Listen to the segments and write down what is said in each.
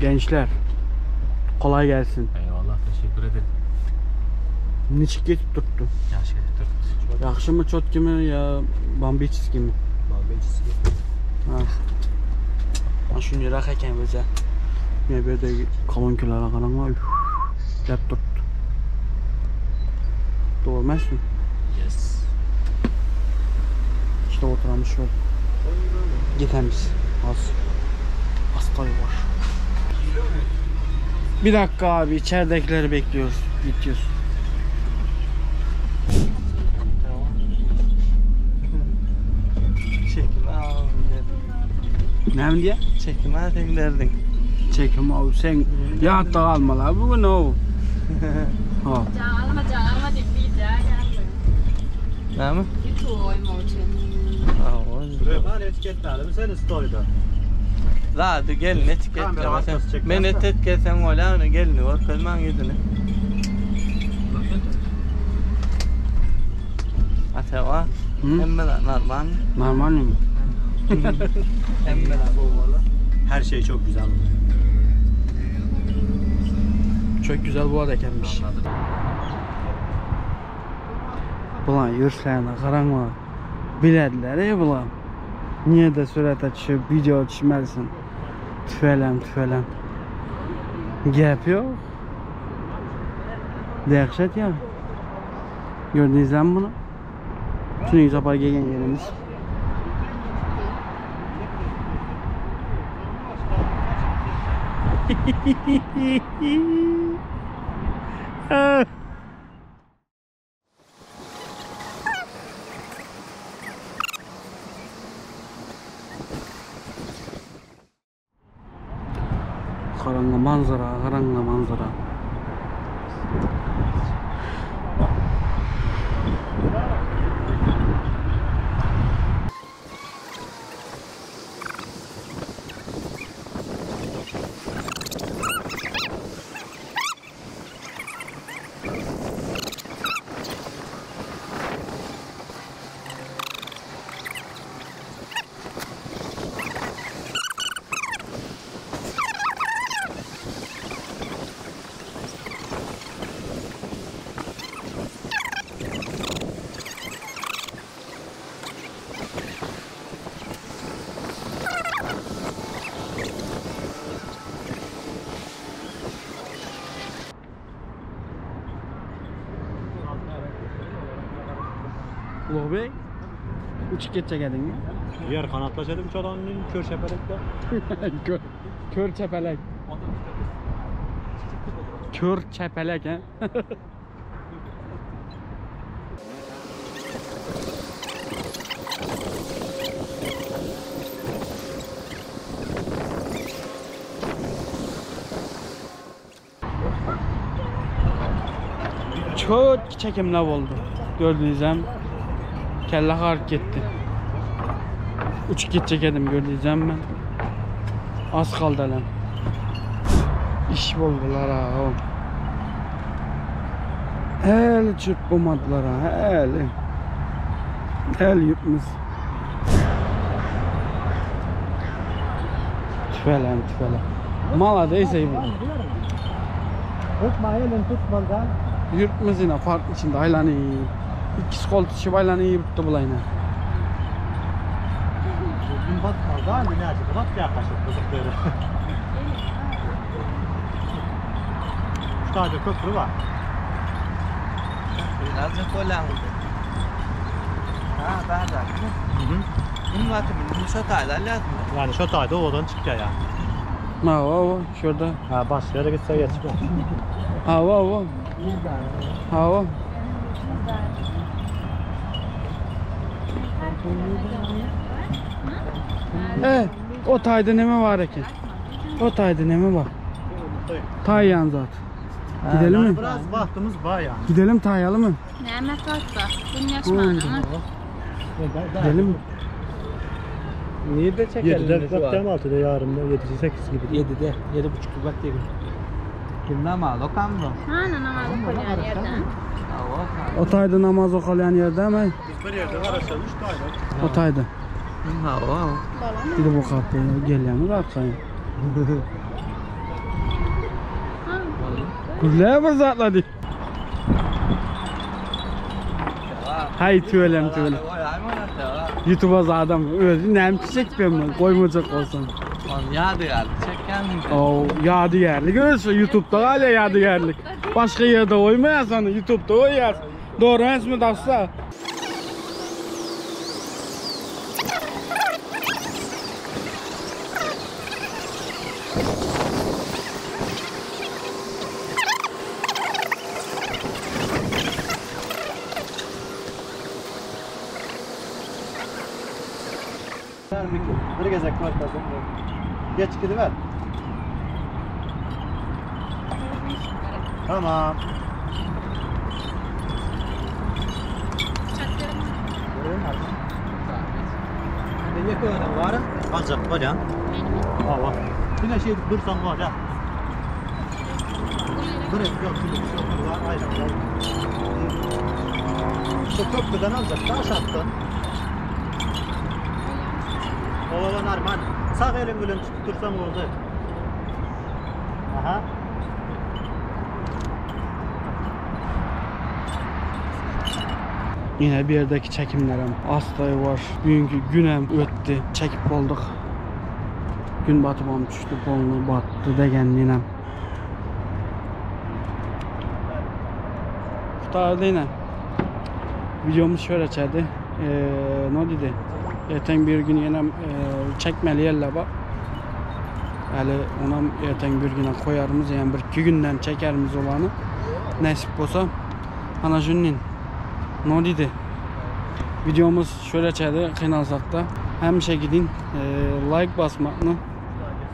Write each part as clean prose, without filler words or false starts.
Gençler. Kolay gelsin. Eyvallah teşekkür ederim. Niçik ketip durupdy? Ýagşy gelip durupdy. Ýagşymy, çotkimi ýa bambiçeskimi? Bambiçeski. Ha. Mana şunday eken bize. Ne bu yerdeki kolonkalara garaňlar. Dep durupdy. Dogry emasmi? Yes. İşte oturalım şöyle. Gitemiz. Az. Az var. Bir dakika abi içeridekileri bekliyoruz. Gidiyoruz. Çekim al. Ne mi diye? Çekim al sen derdin. Çekim abi sen yatta alma la bugün o. Ha. Can alma can alma deyip bir geldi. Ne mi? Bir tuğ oyma için. Süleyman etiketlerdi mi seni story'de? Zady gelin etiketleme Kamera sen. arkası çekmez Men mi? etiketlesen bolýar, gelini görkezmäň ýüzüni. Ataba, Hı? hemme zat normal. Normal mi? Hemme zat gowy. Her şey çok güzel. Çok güzel bu ekenmiş. Bulan yürüslerine qaranglar. Bilediler ey bulan. Niye de surata tushib video tushmasin. Tüfelem tüfelem. Gap yok. Dehşet ya. Gördünüz mi bunu? Tüneyin sapar gelgen yerimiz. Karanga manzara, karanga manzara. Ulug'bek uchib ketjak edingmi? Yer kanatlaşalım çalanın kör şepelekte. Kör, kör çepelek. Kör çepelek he. Çok çekimler oldu. Gördüğünüz hem kelle hark gitti. Uçup gidecek edim gördüğünüz ben. Az kaldı lan. İş buldular ha. o. Hele çırpmadılar ha. Hele. Hele yutmuş. Tüfelem tüfelem. Mala değilse bu. Tutma elin tutmadan. Yürütmez yine park içinde aylanı. İkisi kol tutuşup aylanı yürüttü bulayına. Gün batmadan enerji bak yaklaşık kızıkları. Üç tane köprü var. Birazcık bolýar. Ha, bärde. Hı hı. Gün batımı şu taýda lazım. Yani şu tayda odan çıkıyor yani. Ha o o şurada. Ha başka yere gitse geçmiyor. Ha o o. Ha o. Evet, o tayda neme var eken? O tayda neme var? Tayyan zat. Gidelim Yani mi? biraz vaktimiz var yani. Gidelim tayalım mı? Näme tatsa? Gün yaşmana mı? Gidelim mi? Niye çekelim? 7'de bakacağım 6'da yarın da 7'si 8 gibi. 7'de 7.30 bak diye. Kim namaz okan mı? Ha, namaz okulyan yerden. O tayda namaz okulayan yerde mi? Biz bir yerde var aşağı 3 tane. O tayda. Ha, o. Gidip o kapıya geliyoruz arkaya. Gürlä bir zatlar diýip. Haý tüwelem tüwelem. YouTube'a zadam özi näme çekmem ben goýmajak bolsam. On ýadygärlik çekýändiň. O ýadygärlik özi YouTube'da galýar ýadygärlik. Başga ýerde goýmaýas ony YouTube'da goýýas. Dogry emesmi dostlar? Bir gezek görkezdim. Geç gidiver. Tamam. Alacak var ya. Ava. Yine şey dursan var ya. Dur yok şimdi bir şey yok. Var aynen. Şu köprüden alacak. Daha şarttan. Ovalan arman. Sağ elin bilen tutup dursan oldu. Aha. Yine bir yerdeki çekimlerim Astay var. Bugünkü günem ötdi. Çekip olduk. Gün batımam düştü, polnu battı degen yine. Kurtardı yine. Videomuz şöyle çekti. Ee, ne dedi? Erten bir gün yine e, çekmeli yerler bak. Yani ona erten bir güne koyarımız yani bir iki günden çekerimiz olanı. Nasip olsa. Ana şunun ne dedi? Videomuz şöyle çekti kıynalsak da. Həmişə gidin e, like basmaqını,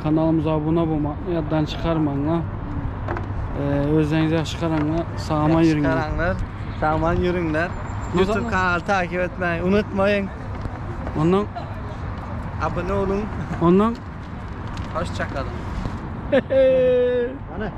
kanalımıza abone olmaqını yaddan çıxarmaqla, e, özünüzə yaxşı qaranla, sağaman yürüyün. Çıkaranlar, Saman yürüngler. Ne YouTube zaman? kanalı takip etmeyi unutmayın. Ondan Abone olun. ondan Hoşça kalın. Hani?